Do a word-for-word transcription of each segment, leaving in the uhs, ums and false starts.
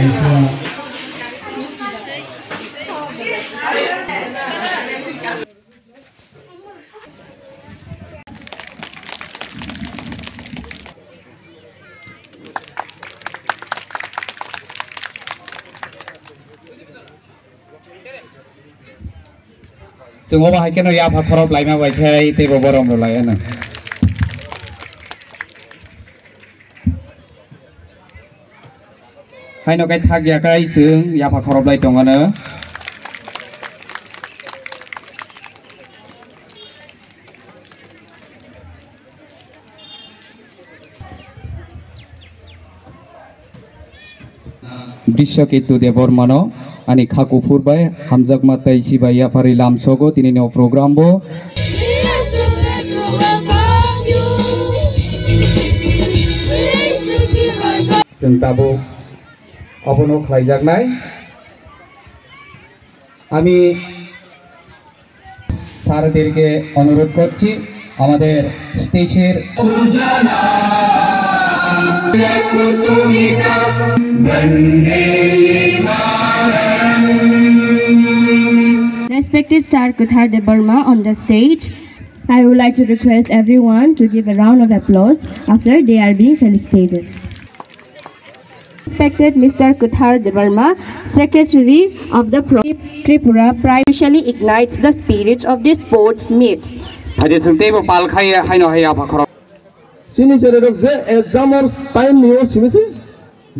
Chwng obo hai kheno yapha khorop laima bai khe teibo borom rw lai ano. Haino khe thak ya khai chwng yapha khorop lai tong ano. Drisya Ketu Debbarmano ani kha kuphur bai hamjakma tei si bai yapharwi lamsogo tinini o program bo. Chwng tabuk obono khlaijaknai. আমি স্যারদেরকে অনুরোধ করছি আমাদের স্টেজের Respected Sir Kuthar Debbarma on the stage. I would like to request everyone to give a round of applause after they are being felicitated. Respected Mister Kuthar Debbarma, Secretary of the Pro Tripura, Pride officially ignites the spirits of this sports meet. Haide sung teibo pal khai haino hai yapha khorok. Chini chwrairok je exam or time ni o simi se,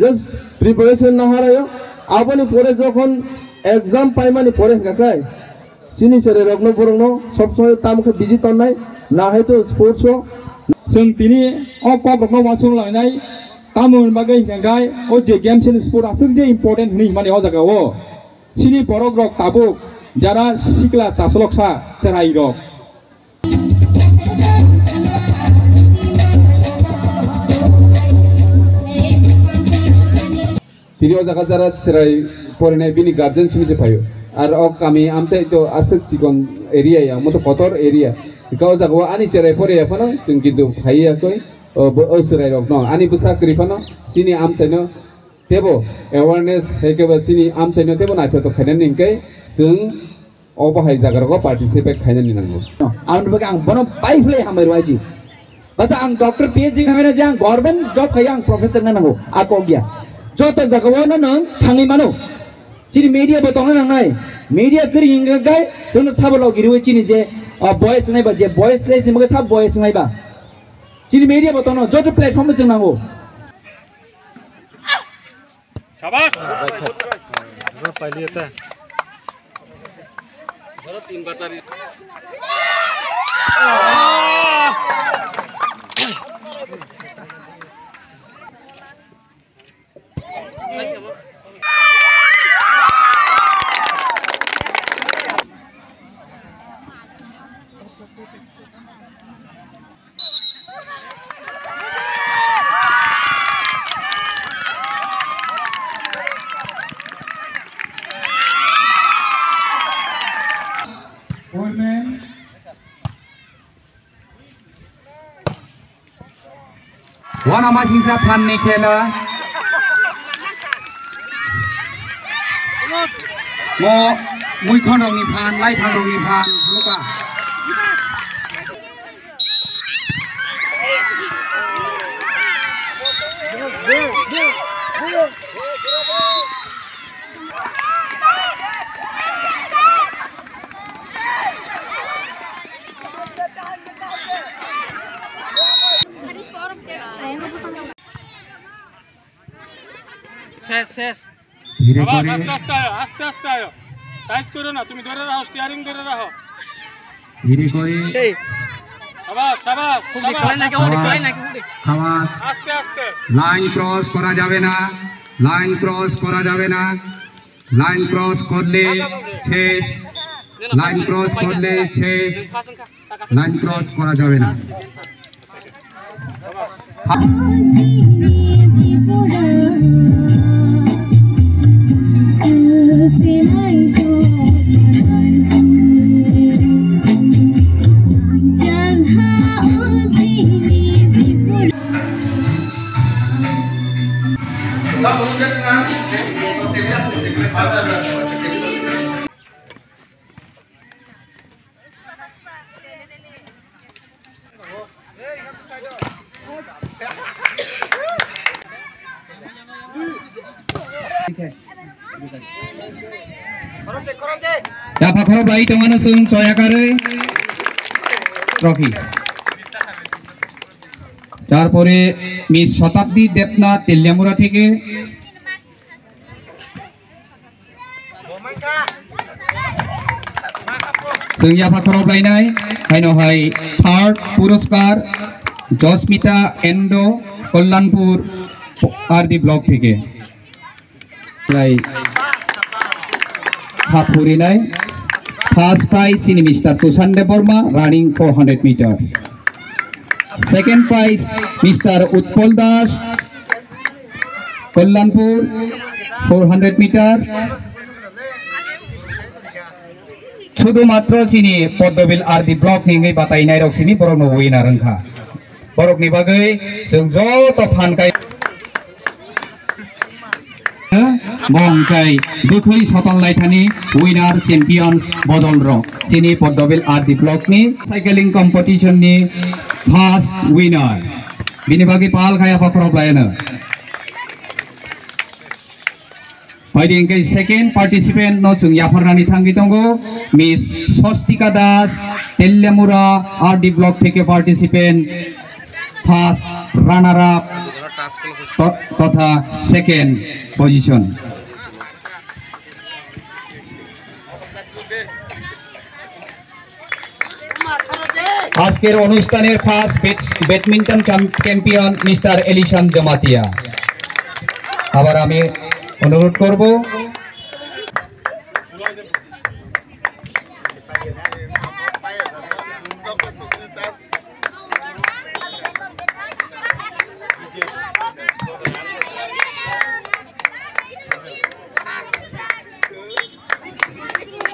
just preparation na harayo. Aboni pore jokhon exam paimani pore hwnkha khai, chini chwrairokno borokno sob somoi tamo khe busy tonnai, na hai to sports o. Chwng tini o kok rokno uansuk lainai, tamo hwnba khe hwnkha khai o je games and sport aswk je important hwnwi hwnmani o jaga o. Chini borok rok tabuk jara sikla chasoloksa chwrai rok. Tini o jaga jara chwrai porinai bini guardian simi se phaio. Ar o kami amchai to aswk chikon area ya, moto kotor area. Hwnkhe o jaga o ani chwrai poriya phano chwng kintu phaiya koi, o bo, o chwrai rokno, ani bwsa kwrwi phano chini amchaino teibo awareness hai khe bo chini amchaino teibo naithotok khainani hwnkhe chwng obo hai jaga rogo participate khainani nango. Aboni bagwi ang bono bai phlai hambai rwai si. Bacha ang doctor P H D khamina je ang government job khai ang professor na nango. A kok ya. Joto jaga o no nang thangwi mano. Chini media bo tongna nangnai. Media kwrwi hingga gai jono sabo log iriwi chini je, ah, voice nai ba je voiceless ni bagwi sab voice nai ba. Chini media bo tongno joto platform bo chwng nango. Shabash. Wana masingsa phan ni khela. Mo muikhon rok ni phan, laiphang rok ni phan, nuka. শেষ, শেষ। ধীরে আবার করে। আস্তে আস্তে আয়, আস্তে আস্তে আয়। টাইট করো না, তুমি ধরে রাখো, স্টিয়ারিং ধরে রাখো। ধীরে করে। এই। সাবাস, সাবাস, খুব সাবাস। কয় নাকি, ওরে কয় নাকি, ওরে। সাবাস। আস্তে আস্তে। লাইন ক্রস করা যাবে না, লাইন ক্রস করা যাবে না। লাইন ক্রস করলে শেষ, লাইন ক্রস করলে শেষ, লাইন ক্রস করা যাবে না। Yapha khorok bai tongmano chwng choyakarwi trophy. তারপরে মিস শতাব্দী দেবনাথ তেলিয়ামুড়া থেকে। Chwng yapha khorok lainai, haino hai third puroskar Josmita Endo, Kalyanpur R D block থেকে. Lai haphurinai. First prize chini Mister Tushan Debbarma, running four hundred meter. Second prize Mister Utpal Das, Kalyanpur, four hundred meter. Sudhumatro chini Poddobil R D block ni wngwi batainai rok simi borok no winner wngkha. Borok ni bagwi chwng joto phan kai. Bo hwnkhe Dukhli Soton Laithani winner champions bodol rok. Chini Poddobil R D block ni cycling competition ni first winner. Bini bagwi pal khai yapha khorok laino. Phaidi hwnkhe second participant no chwng yapharnani thangwi tongo, Miss Swastika Das, Teliamura R D block theke participant, first runner up to-, totha second position. আজকের অনুষ্ঠানের first bad-, badminton চ্যাম-, champion mister এলিশান জমাতিয়া। আবার আমি অনুরোধ করব।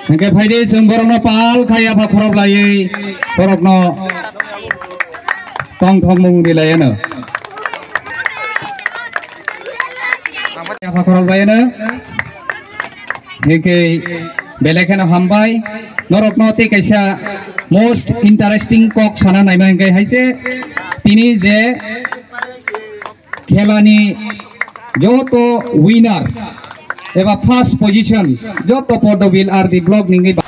Hingke phaidi chwng borokno pal khai yapha khorok laiwi borokno tongthokmung rilaiano. Yapha khorok laiano. Hingke belai kheno hambai. Norokno tei kaisa most interesting kok sana naima hingke haise tini je khelani joto winner eba first position joto Poddobil R D block ni wngwi ba-,